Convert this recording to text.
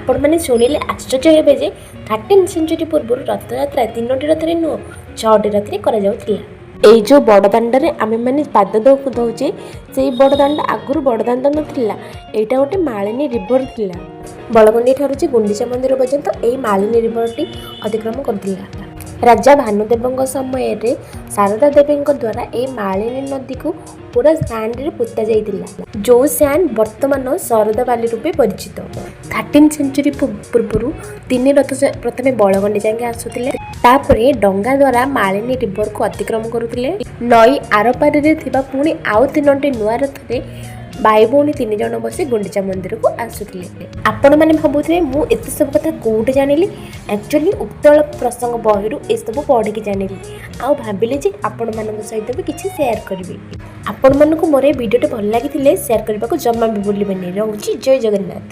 ଆପଣମାନେ ଶୁଣିଲେ ଆଶ୍ଚର୍ଯ୍ୟ ହେବେ ଯେ 13 ସେଞ୍ଚୁରୀ ପୂର୍ବରୁ ରଥଯାତ୍ରା ତିନୋଟି ରଥରେ ନୁହଁ, ଛଅଟି ରଥରେ କରାଯାଉଥିଲା। ଏଇ ଯେଉଁ ବଡ଼ ଦାଣ୍ଡରେ ଆମେମାନେ ପାଦ ଦଉଛେ, ସେଇ ବଡ଼ ଦାଣ୍ଡ ଆଗରୁ ବଡ଼ ଦାଣ୍ଡ ନଥିଲା। ଏଇଟା ଗୋଟେ ମାଳିନୀ ରିଭର ଥିଲା। ବଳଗଣ୍ଡି ଠାରୁ ଯେ ଗୁଣ୍ଡିଚା ମନ୍ଦିର ପର୍ଯ୍ୟନ୍ତ ଏଇ ମାଳିନୀ ରିଭରଟି ଅତିକ୍ରମ କରୁଥିଲା। ରାଜା ଭାନୁଦେବଙ୍କ ସମୟରେ ଶାରଦା ଦେବୀଙ୍କ ଦ୍ୱାରା ଏଇ ମାଳିନୀ ନଦୀକୁ ପୁରା ସ୍ୟାଣ୍ଡରେ ପୋତା ଯାଇଥିଲା, ଯେଉଁ ସ୍ୟାଣ୍ଡ ବର୍ତ୍ତମାନ ଶରଧା ବାଲି ରୂପେ ପରିଚିତ। 13 ସେଞ୍ଚୁରୀ ପୂର୍ବରୁ ତିନି ରଥ ପ୍ରଥମେ ବଳଗଣ୍ଡି ଯାକେ ଆସୁଥିଲେ। ତାପରେ ଡଙ୍ଗା ଦ୍ୱାରା ମାଳିନୀ ରିଭରକୁ ଅତିକ୍ରମ କରୁଥିଲେ। ନଈ ଆରପାରିରେ ଥିବା ପୁଣି ଆଉ ତିନୋଟି ନୂଆ ରଥରେ ଭାଇ ଭଉଣୀ ତିନି ଜଣ ବସି ଗୁଣ୍ଡିଚା ମନ୍ଦିରକୁ ଆସୁଥିଲେ। ଆପଣମାନେ ଭାବୁଥିବେ, ମୁଁ ଏତେ ସବୁ କଥା କେଉଁଠି ଜାଣିଲି? ଆକ୍ଚୁଆଲି ଉତ୍କଳ ପ୍ରସଙ୍ଗ ବହିରୁ ଏସବୁ ପଢ଼ିକି ଜାଣିଲି ଆଉ ଭାବିଲି ଯେ ଆପଣମାନଙ୍କ ସହିତ ବି କିଛି ସେୟାର କରିବି। ଆପଣମାନଙ୍କୁ ମୋର ଏ ଭିଡ଼ିଓଟି ଭଲ ଲାଗିଥିଲେ ସେୟାର କରିବାକୁ ଜମା ବି ଭୁଲିବେନି। ରହୁଛି, ଜୟ ଜଗନ୍ନାଥ।